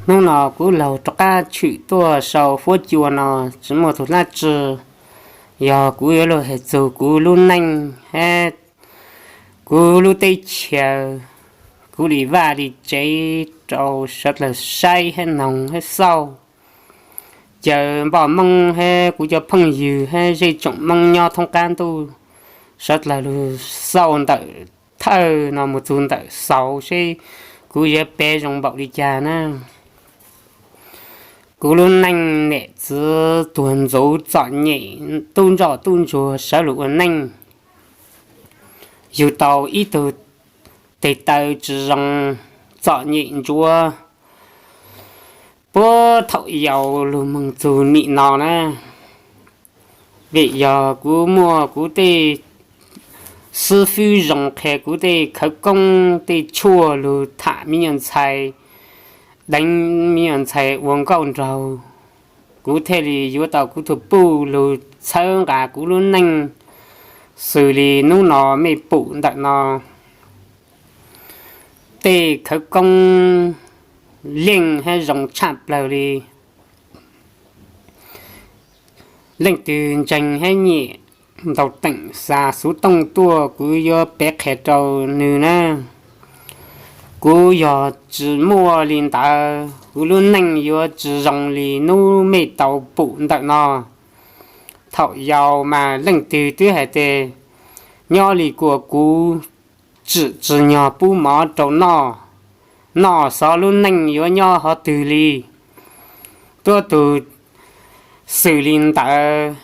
Hnub no kuv laug rov qab tshwm tuaj sau huab cua no tsis muaj tus dab tsi, yog kuv yuav lug has txug kuv lub neej hab kuv lub teb chaws, kuv li vaj li tsev rau sawv dlawg saib hab noog hab xauj. Cov npoj moob hab kuv cov phooj ywg hab zej tsoom moob nyob thoob qaab ntuj, sawv dlawg lug xauj ntawm thawj no mus txug ntawm xauv seb kuv yuav pev zoo npaum li cas na. Kuv lub neej niam txiv tuag ntxuv txom nyem, tub ntsoj tub ntsuag sawv lug ua neej, yug tau ib tug teg taw tsis zoo, txom nyem ntsuav puag thaum yau lug moog txug nim no na. Vim yog kuv muaj kuv tej xib fwb zoo qhia kuv tej khawv koob tej tshuaj lug tham me nyuam ntxhais, deev me nyuam ntxhais ua nkauj nraug, kuv thiaj li yuav tau kuv tug puj lug txhawb nqa kuv lub neej xws li hnub no mej pum ntawm no. Tej khawv koob leej hab zoo tshaj plawg li. Leej twg ntseeg hab nyiam, ntaus teem xa xuv tooj tuaj kuv yuav pev qhia rau nwg na. Kuv yog tsis muaj li ntawd kuv lub neej yuav tsis zoo li hnub mej tau pum ntawm no. Thaum yau mas leej twg twb has tas nyob li kuas kuv tsim tsis nyog pub mov rau noj, noj xov lub neej yuav nyob hov twg li. Tuab tug xws li ntawd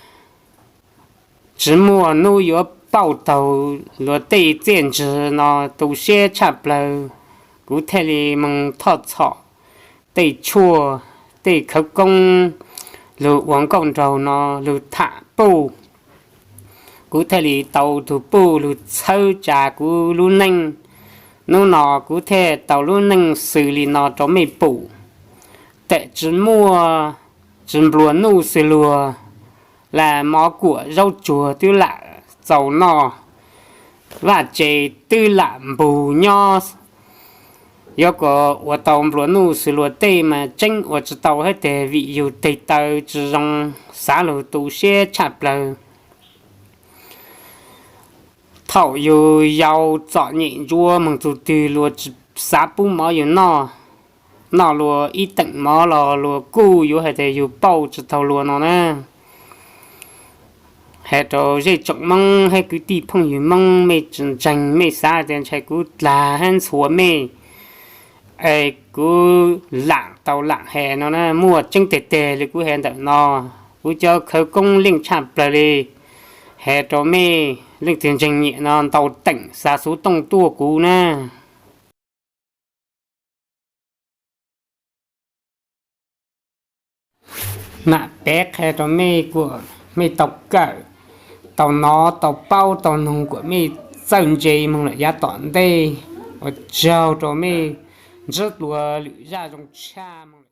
tsis muaj hnub yuav pauj taug luag tej txiaj ntsig no tu siab tshaj plawg. Kuv thiaj li moog thoj txhom tej tshuaj, tej khawv koob lug ua nkauj nraug no lug tham puj. Kuv thiaj li tau tug puj lug txhawb tsa kuv lub neej. Hnub no kuv thiaj tau lub neej xws li no rau mej pum. Tem tsis muaj, tsis nplua nuj xws luag, las mov kuam zaub tsuag twb lam txaus noj, vaj tse twb lam npug nyob. Yuav kom ua tau nplua nuj xws luag tej mas tseeb ua tsis tau hab teg vim yug teg taw tsis zoo, xav lug tu siab tshaj plawg. Thaum yug yau txom nyem ntsuav moog txug twg luag tsis xav pub mov yug noj, noj luag ib teem mov los luag kuj yuav has tas yug pauj tsis taug luag no na. Has rau zej tsoom moob hab kwv tij phooj ywg moob, mej tsis ntseeg mej xav tas ntshai kuv dlag hab ntxhua mej, es kuv lam tau lam has no na, muaj tseeb teg teg li kuv has ntawm no. Kuv cov khawv koob leej tshaj plawg li, has rau mej, leej twg ntseeg nyiam no ntaus teem xa xuv tooj tuaj kuv na. Mam pev qhia rau mej kuas mej tau kawm, tau nov, tau paub, tau noog kuas mej txawj ntse moog lawm yav tom ntej. Ua tsaug rau mej ntsib dlua lwm zaj zoo tshaj moog